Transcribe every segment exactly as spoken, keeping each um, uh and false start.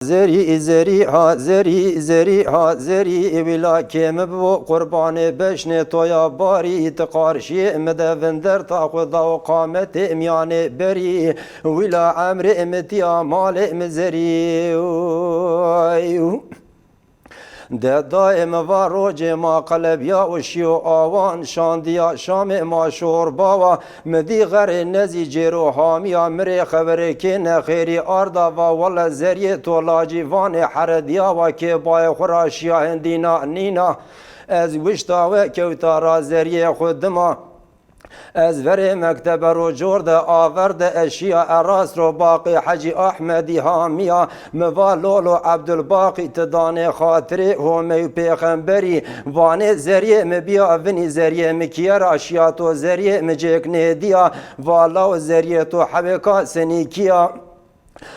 Zerî, zerî, ha, zerî, zerî, ha, zerî, wîla kê mi bibo qurbanê beşnê to ya barî, ti qarşîyê mi de vinderta xwu da û qametê mîyanê berî, wîla emrê mi tîya malê mi zerî. De dayê mi va rocê ma qelebîya û şîyo awan, şandîya şamê ma şorba wa, mi dî xerê nezî cêro hamîya, mi rê xeverê kê nexêrî arda va wele zerîyê to lacî vanê heredîya wa kê bayê xwu ra şîya hindîna nîna. Ez wişta we kewta ra zerîyê xwu dima. Ez verê mektebe ro cor de aver de eşîya, Erast ro Baqî Hecî Ahmedî hamîya, mi va lolo Ebdulbaqî ti danê xatirê Homey û pêxemberî, vanê zerîyê mi bîya vinî, zerîyê mi kîye ra şîya, to zerîyê mi cêk nêdîya, va law zerîyê to hewêka senîkîya.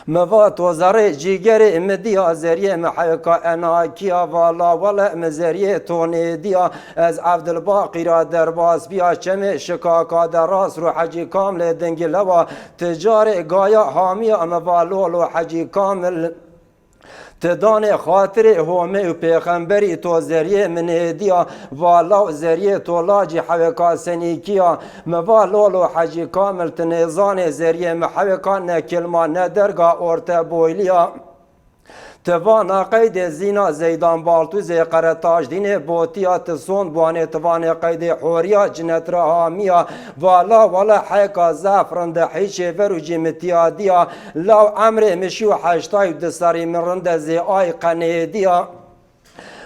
Mi va to zerrê cîgerê mi dîya, zerîyê mi hewka enakîya, va la wele mi zerîyê to nêdîya. Ez Evdilbaqî ra derbas bîya, çemê şikaka de rast ro Hecî Kamilê Dingile wa, ti carê gaya hamîya, mi va lolo Hecî Kamil. Ti danê xatirê Homê û pêxemberî, to zerîyê mi nêdîya, va law zerîyê to lacî hewêka senîkîya. Mi va lolo Hecî Kamil, ti nêzanê zerîyê mi hewêka ne kilma ne derga orte boylî ya. Ti vana qeydê zîna Zeydan Baltûzê Qeretajdînê botî ya, ti sond buanê ti vanê qeydê horîya cinet ra hamî ya. Va la wele heyka zaf rind e, hîçê ver û cî mi tîya dîya. Law emrê mi şî û heştay û di serrî, mi rinde zê ay qe nêdîya.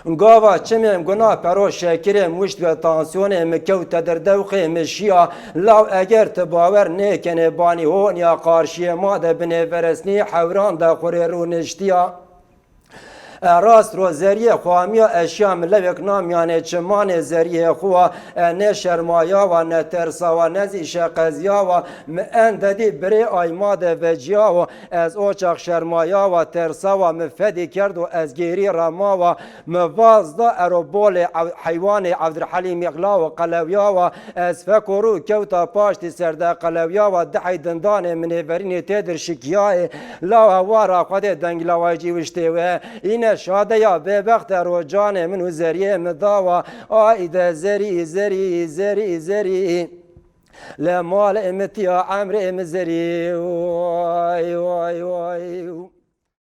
Gava çimê guna pero şekirê muşt ve tansiyonê mi kewt tedir, dewqê mi şiya. Law eger ti bawer nêkenê banî honîya qarşiyê ma de binê veresnî hewran de xwu rê rûniştiya. E rast ro zerîyê xwu amîya, eşiya mi lewêk na mîyanê çimanê zerîyê xwu wa. E nêşermaya wa, netersa wa, ne zî şeqeziya wa. Mi endedî birê ay ma de vecîya wo. Ez o çax şermaya wa, tersa wa, mi fedî kerdo, ez gêrî ra ma wa. Mi vaz da ero bolê ew-, heywanê Evdirhelîmî lawo qelewya wa. Ez feko rû kewta paştî ser de qelewya wa, dihey dindanê mi nêverînê têdir şikîyayê. Law hewa ra xwedê denglawaycî wiştê we. Îne şadeya bêbext e ro canê min û zerîyê mi da wa. Ay de zerî, zerî, zerî, zerî. Le malê mi tîya emrê mi zerî. Way, way, way.